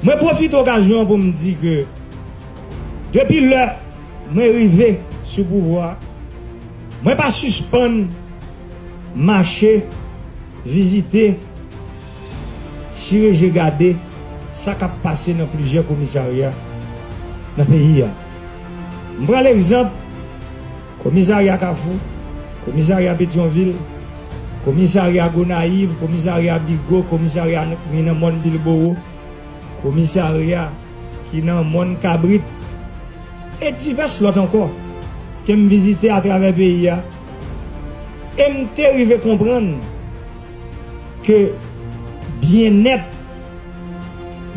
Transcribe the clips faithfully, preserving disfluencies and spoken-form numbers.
Mwen pwofite okazyon an pou m di ke depi lè mwen rive sou pouvwa a, mwen pa sispann mache, vizite, chire je gade sa k ap pase nan plizyè komisarya nan peyi a. M pran legzanp komisarya Kafou, komisarya Petyonvil, komisarya Gonayiv, komisarya Bigo, komisarya ki nan mòn Bilbowo, komisarya ki nan mòn Kabrit, e divès lòt ankò ke m vizite atravè peyi a. E m te rive konprann ke byennèt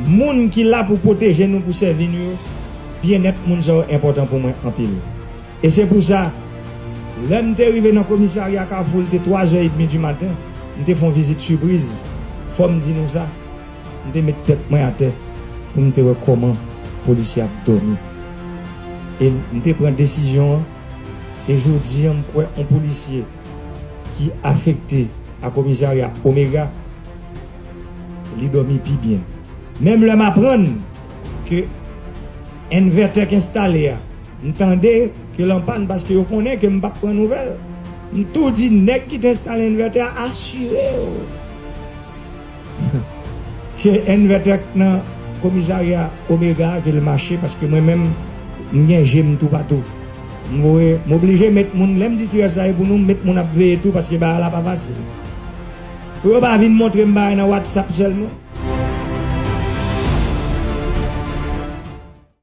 moun ki la pou pwoteje nou, pou sèvi nou yo, byennèt moun sa yo enpòtan pou mwen anpil. E se pou sa, lè m te rive nan komisarya Kafou, l te twa zè edmi di maten, m te fè yon vizit sipriz. Fò m di nou sa, m te met tèt mwen atè pou m te wè kòman polisye ap dòmi. E m te pran desizyon an, e jodi an, m kwè yon polisye ki afekte a komisarya Omega, li dòmi pi byen. Menm lè m aprann ke envètè k enstale a, m tande ke l anpàn paske yo konnen ke m p ap pran nouvèl. M tou di nèg ki te enstale envètè a, asire w ke envètè k nan komisarya Omega a, ke l mache, paske mwen menm, m gen je m toupatou. M voye, m oblije met moun, lè m di tiraj sa e pou nou, m met moun ap veye tou, paske bagay la pa fasil. Pou yo pa vin montre m bagay nan WhatsApp sèlman.